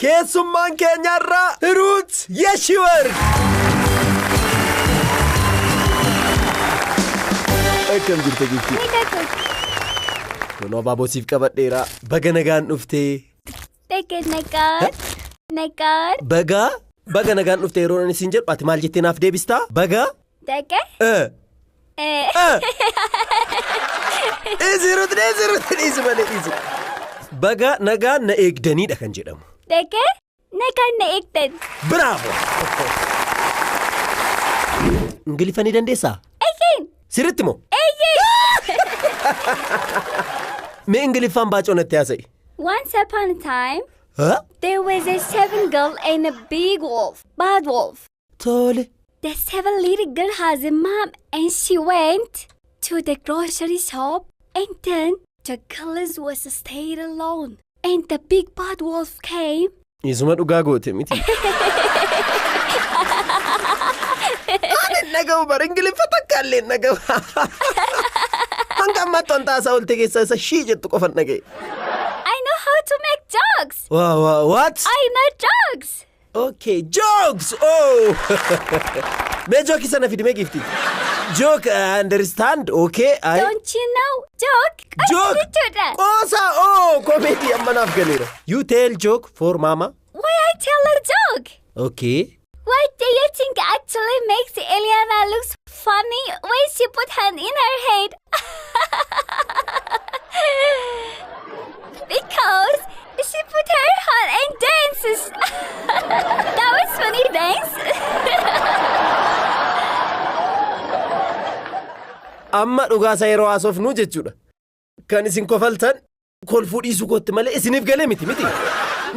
Keessummaan keenyarraa Hiruut Yeshiwarq. Akkam jirta giiftii? Kun abaaboo siif qabadheera. Baga nagaan dhuftee. Baga nagaan. Nagaan. Baga baga nagaan dhuftee yeroo ani siin jedhu ati maal jettee naaf deebistaa? Baga. Daga. Dhiisi Hiruut, dhiisi Hiruut, dhiisi malee dhiisi. Baga nagaan na eegdaniidha kan jedhamu. Baga nagaan na eegdan. Bravo! Ingiliffa ni dandeessaa? Eeyyeen. Sirriitti moo? Eeyyeen. Mee Ingiliffaan baacoo natti haasa'i. Once upon a time, Huh? there was a seven girl and a big wolf, bad wolf. Tole. The seven little girl has a mom and she went to the grocery shop and then the girls was stayed alone. And the big bad wolf came. Isuma dhugaa goote miti. Ani dhaga'u bara Ingiliffa takka illee hin dhaga'u. Hanga ammaatti wanta haasaa oolte keessaa isa shii jettu qofan dhaga'e. I know how to make jokes. Waa waa what? I know jokes. Okay, jokes! Oh! Mee joke sana fidi mee giifti. Joke, understand, okay? I... Don't you know joke? Joke! Jechuudha. Qoosa! Oh! Comedy amma naaf galeera. You tell joke for mama. Why I tell a joke? Okay. What do you think actually makes Eliana looks funny when she put hand in her head? Because she put her hand and dances. That was funny dance. Amma dhugaasa yeroo haasofnu jechuudha. Kan isin kofaltan kolfuu dhiisuu kootti malee isiniif galee miti miti.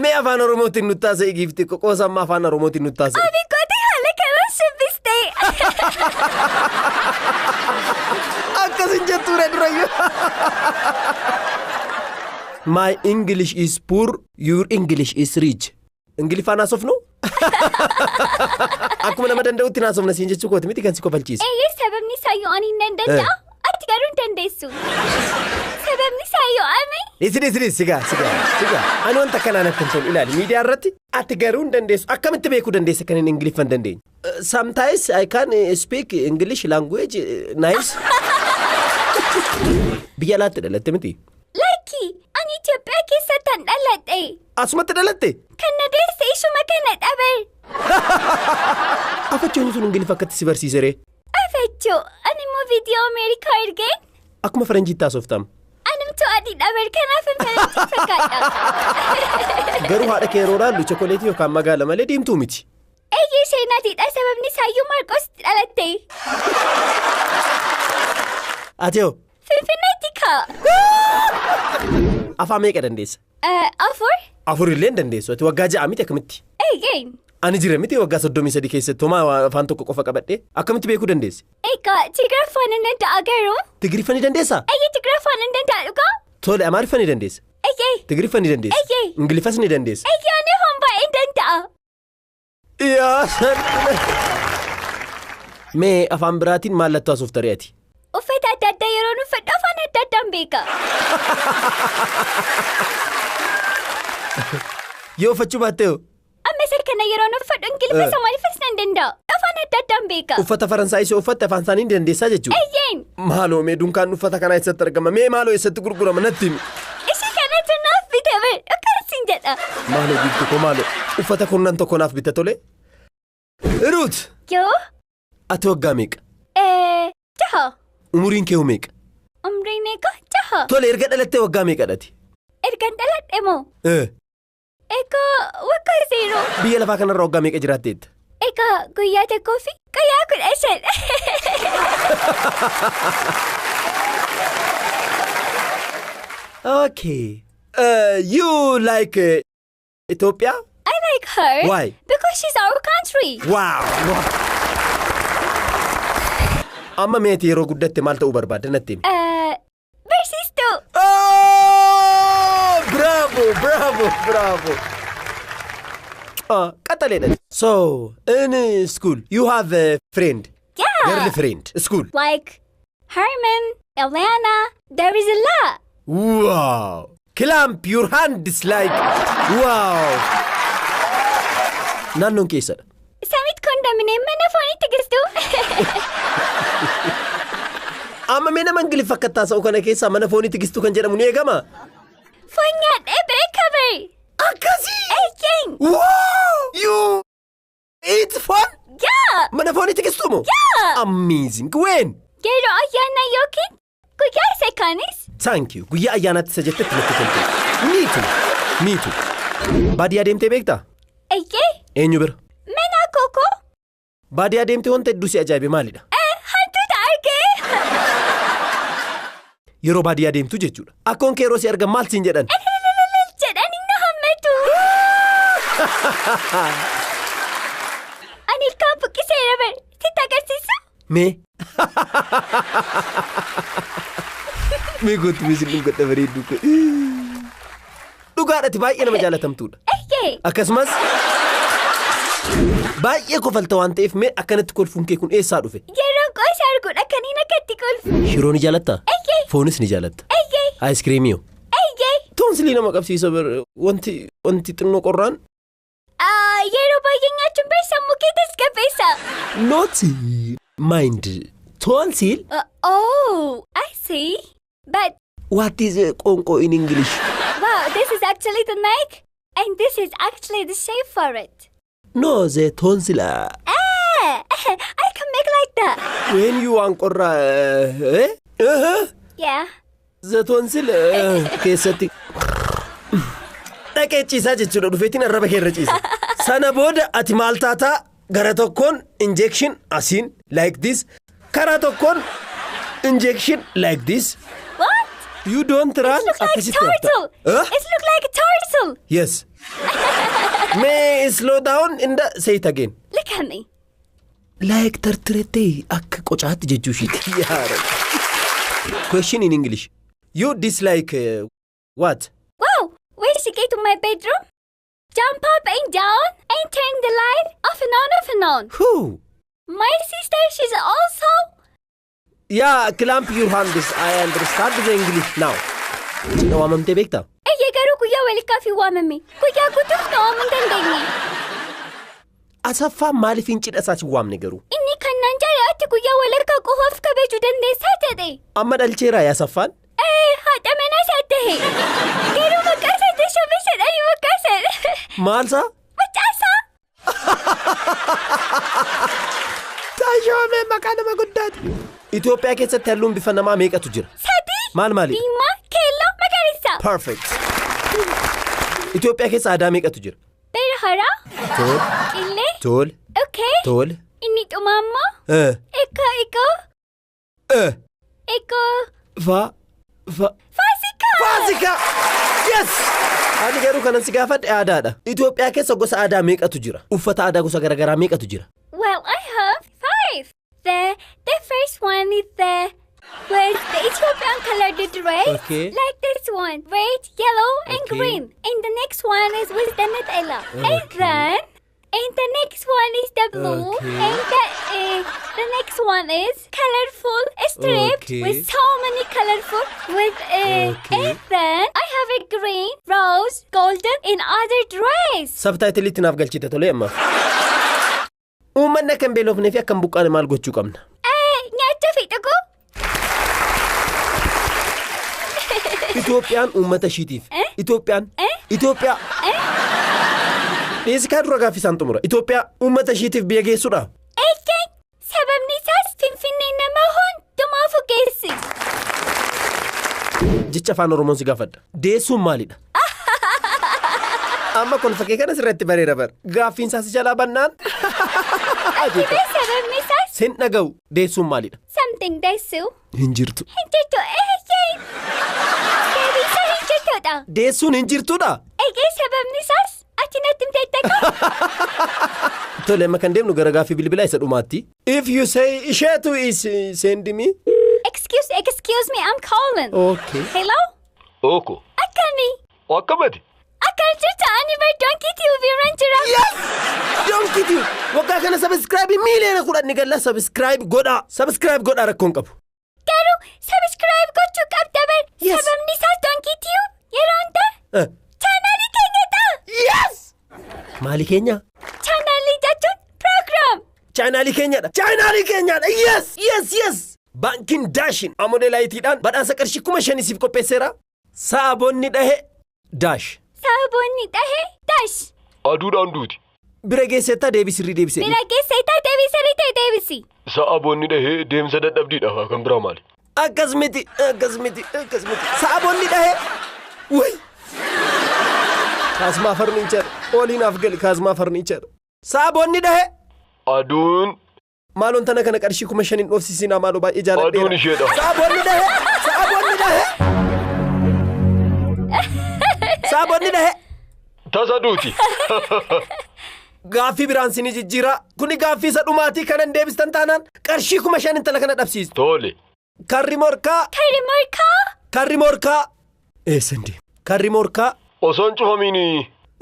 Mee afaan Oromootiin nutti haasa'e giifti qoosa amma afaan Oromootiin nutti haasa'e. Abikooti haala kanaan shubbiste. Akkasin jettuudha durayyuu. My English is poor, your English is rich. Ingiliffaan haasofnu? Akkuma nama danda'utti haasofna siin jechuu kooti miti kan si kofalchiise. Eeyyee, sababni isaa yoo ani hin danda'a, ati garuu hin dandeessu. Sababni isaa yoo ani Dhiisi dhiisi dhiisi sigaa sigaa sigaa. Ani wanta akkanaa natti hin tolu ilaali miidiyaa irratti ati garuu hin dandeessu akkamitti beekuu dandeessa kan inni Ingiliffa hin dandeenye. Sometimes I can speak English language nice. Biyya alaatti dhalatte miti? Lakki, ani Itoophiyaa keessatti dhaladhe. Asumatti dhalatte? Kan na deesse ishuma kana dhabe. Afachuun sun Ingiliffa akkatti si barsiise ree? Afachoo, ani immoo viidiyoo Ameerikaa ergeen Akkuma faranjiitti haasoftama. Anumtuu adii dhabe, kanaaf faranjii fakkaadha. Garuu haadha kee yeroo laallu chokoleetii yookaan magaala malee diimtuu miti. Eeyyee, isheen adiidha, sababni isaayyuu Maarqositti dhalatte. Ati hoo? Finfinneetti kaa. Afaan meeqa dandeessa? 4. 4 illee hin dandeessu. Ati waggaa 6 miti akkamitti? Eeyyee. Ani jira miti waggaa 33 keessatti homaa afaan tokko qofa qabadhee akkamitti beekuu dandeesse? Egaa Tigiriffaan hin danda'a garuu. Tigiriffa ni dandeessaa? Eeyyee, Tigiriffaan hin danda'a dhugaa. Tole, Amaariffa ni dandeessa? Eeyyee. Tigiriffa ni dandeessa? Eeyyee. Ingiliffas ni dandeessa? Eeyyee, ani afaan baay'ee hin danda'a. Yaa salphina. Mee afaan biraatiin mallattoo haasofta ree ati? Uffata adda addaa yeroo uffadhu afaan adda addaan beeka. Yoo uffachuu baatte hoo? Amma isa kana yeroo uffadhu Ingiliffa Somaaliffas nan danda'a. Afaan adda addaan beeka. Uffata Faransaayis yoo uffatte afaan isaanii ni dandeessaa jechuudha? Eeyyeen. Maaloo mee dunkaan uffata kanaa eessatti argama? Mee maaloo eessatti gurgurama natti himi. Ishee kanatu naaf bite bar akkasin jedha. Maaloo giifti koo maaloo uffata kurnan tokko naaf bita tole. Ruut. Yoo. Ati waggaa meeqa? 6. Umuriin kee hoo meeqa? Umriin meeqa? 6. Tole, erga dhalattee waggaa meeqadhati? Ergan dhaladhe moo? Egaa waggaa 0. Biyya lafaa kanarra waggaa meeqa jiraatteetta? Egaa guyyaa 1 fi guyyaa 15. Okay. You like Ethiopia? I like her. Why? Because she's our country. Wow. Wow. Amma meeti yeroo guddatte maal ta'uu barbaadda natti himi? Barsiistuu. Oh, bravo, bravo, bravo. Qaxaleedha. So, in school, you have a friend. Yeah. Girlfriend. School. Like Herman, Elena, there is a lot. Wow. Clamp your hands like wow. Naannoon keessadha. Samit condominium mana foonitti geessu. Amma mee nama Ingiliffa akka taasa'u kana keessaa mana foonitti gistuu kan jedhamu ni eegama? Foon nyaadhee beeka bari. Akkasii! Eeyyeen! Wow! You eat foon? Yeah! Mana foonitti gistuu moo? Yeah! Amazing! When? Yeroo ayyaana yookiin guyyaa isa kaanis. Thank you. Guyyaa ayyaanaatti isa jettetti natti tolte. Me too. Me too. Baadiyyaa deemtee beektaa? Eeyyee! Eenyu bira? Mana kookoo. Baadiyyaa deemtee wanta hedduu si ajaa'ibe maalidha? Hantuuta argee. Yeroo baadiyyaa deemtu jechuudha. Akkoon kee yeroo si argan maal siin jedhan? Jedhanii na hammatu. Ani ilkaan buqqiseera bari. Sitti agarsiisu? Mee? Mee gootu mee sin dhungadha bareedduu koo. Dhugaadhati baay'ee nama jaalatamtuudha. Eeyyee! Akkasumas baay'ee kofalta waan ta'eef mee akkanatti kolfuun kee kun eessaa dhufe? Yeroo qoosa arguudha kaniin akkatti kolfu. Shiroo ni jaalattaa? Eeyyee! Foonis ni jaalatta? Eeyyee! Aayiskiriimii hoo? Eeyyee! Toonsilii nama qabsiisa bar wanti wanti xinnoo qorraan. Yeroo baay'ee nyaachuun bar sammuu kee tasgabbeessa. Not mind. Tonsil? Oh, I see. But What is qoonqoo in English? Wow, this is actually the neck, and this is actually the shape for it. No, the tonsil. Ah, I can make like that. When you want qorra eh? Uh-huh. Yeah. The tonsil keessatti dhaqee ciisaa jechuudha dhufeetiin arraba kee irra ciisa. Sana booda ati maal taataa gara tokkoon injection asiin like this karaa tokkoon injection like this. What? You don't run It look like akkasitti hafta. turtle. Huh? It look like a turtle. Yes. May slow down and say it again. Look at me. Like turtle akka qocaatti jechuu ishiiti. Yaa Rabbi. Question in English. You dislike what? Wow, when she get to my bedroom, jump up and down and turn the light off and on, off and on. Who? My sister, she's also. Yeah, clamp your hands. I understand the English now. Cidha waamamtee beektaa? Eeyyee garuu guyyaa walakkaaf hin waamame. Guyyaa guutuuf na waamuu hin dandeenye. Asaffaa maaliif hin cidha isaas hin waamne garuu? Inni kan naan jedhe guyyaa walakkaa qofaaf kabajuu dandeessaa jedhe. Amma dhalcheeraa yaa Asaffaan? Ee, haadha manaa isaa ta'e. Garuu maqaa isaa Tashoomee jedhanii maqaa isaa. Maalsaa? Mucaasaa. Tashoomee maqaa nama guddaati. Itoophiyaa keessatti halluun bifa namaa meeqatu jira? Sadii. Maal maali? Diimaa, keelloo, magariisa. Perfect. Itoophiyaa keessa aadaa meeqatu jira? Beera haraa. Tole. Qillee. Tole. Okay. Tole. Inni dhumaa immoo. Eh. Eko eko. Eh. Eko. Fa. Fa. Faasikaa. Faasikaa! Yes! Ani garuu kanan si gaafadhe aadaadha. Itoophiyaa keessa gosa aadaa meeqatu jira? Uffata aadaa gosa garaagaraa meeqatu jira? Well, I have five. The first one is the with the Ethiopian colored dress, like this one, red, yellow, and green. And the next one is with the netela. And then, and the next one is the blue, and the next one is colorful striped with so many colorful with and then I have a green, rose, golden, and other dress. Subtitle itti naaf galchite tolee amma. Uummanni akka hin beelofnee fi akka hin buqqaane maal gochuu qabna? Nyaata fi dhuguu. Itoophiyaan uummata ishiitiif. Itoophiyaan. Itoophiyaa. Dhiyeessi kaa dura gaaffii isaan xumura. Itoophiyaa uummata ishiitiif biyya geessudha. Eeyyee, sababni isaas Finfinnee nama hundumaaf geessi. Jecha afaan Oromoon si gaafadha. Deessuun maalidha? Amma kolfa kee kana sirratti bareera bara. Gaaffiin isaas jalaa bannaan. Dhibee sababni isaas Sin dhaga'u deessuun maalidha? Something deessuu. Hin jirtu. Hin jirtu eeyyee. Deebii isaa hin jirtudha. Deessuun hin jirtudha? Eeyyee sababni isaas ati natti himteetta. Tole amma kan deemnu gara gaaffii bilbilaa isa dhumaatti. If you say isheetu is send me. Excuse me, I'm calling. Okay. Hello? Oko. Akkami? Akkamati? Akkam jirta ani bar Donkey TV irraan jira. Yes! Donkey Tube. Waggaa kana subscribe 10 miiliyoona ni galla. Subscribe godhaa. Subscribe godhaa, rakkoon qabu. Garuu subscribe gochuu qabda bar. Yes. Sababni isaas Donkey Tube yeroo hunda chaanaalii keenyadha. Yes! Maali keenya? Chaanaalii jechuun program. Chaanaalii keenyadha. Chaanaalii keenyadha. Yes! Yes! Yes! Baankiin Daashin Amolee Laayitiidhaan badhaasa qarshii 5,000 siif qopheesseera. Saabonni dhahe dash. Sababoonni dhahe dash. Aduudhaan duuti. Bira geessettaa deebii sirrii deebisee. Bira geesseetaa deebii sirrii ta'e deebisi. Sa'a boonni dhahee deemsa dadhabdiidha, kan biraa maali? Akkas miti, akkas miti, akkas miti. Saabonni dhahe. Way! Kaasmaa Furniture. Ooliinaaf gali Kaasmaa Furniture. Saabonni dhahe. Aduun Maaloon tana kana qarshii 5,000 dhoofsisinaa maaloo, baay'ee jaaladheera. Aduun isheedha. Saabonni dhahe. Saabonni dhahe. Saabonni dhahe. Tasa duuti. Gaaffii biraan sinii jijjiiraa. Kuni gaaffii isa dhumaatii kanan deebistan taanaan qarshii 5,000 intala kana dhabsiistu. Tole. Karri morkaa. Karri morkaa. Karri morkaa. Eessan deema? Karri morkaa. Osoo hin cufamiin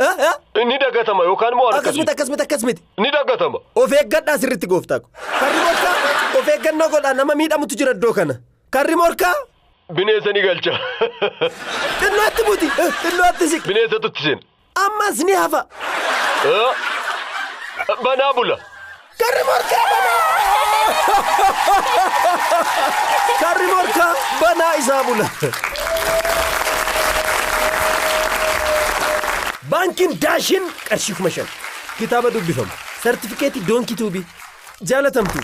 Eh, eh? inni dagatama yookaan immoo Akkas miti, harkasi. akkas miti, akkas miti. Ni dagatama. Of eeggadhaa sirriitti, gooftaa ko. Karri morkaa of eeggannoo godhaa, nama miidhamutu jira iddoo kana. Karri morkaa. Bineensa ni galcha. Xinnootti buti, xinnootti siqi. Bineensatu itti seena. Ammas ni hafa. Eh? Banaa bula. Karri morkaa banaa! Karri morkaa banaa isaa bula. Baankiin Daashin qarshii 5,000. Kitaaba dubbifamu. Sartifikeetii Donkey Tube. Jaalatamtu.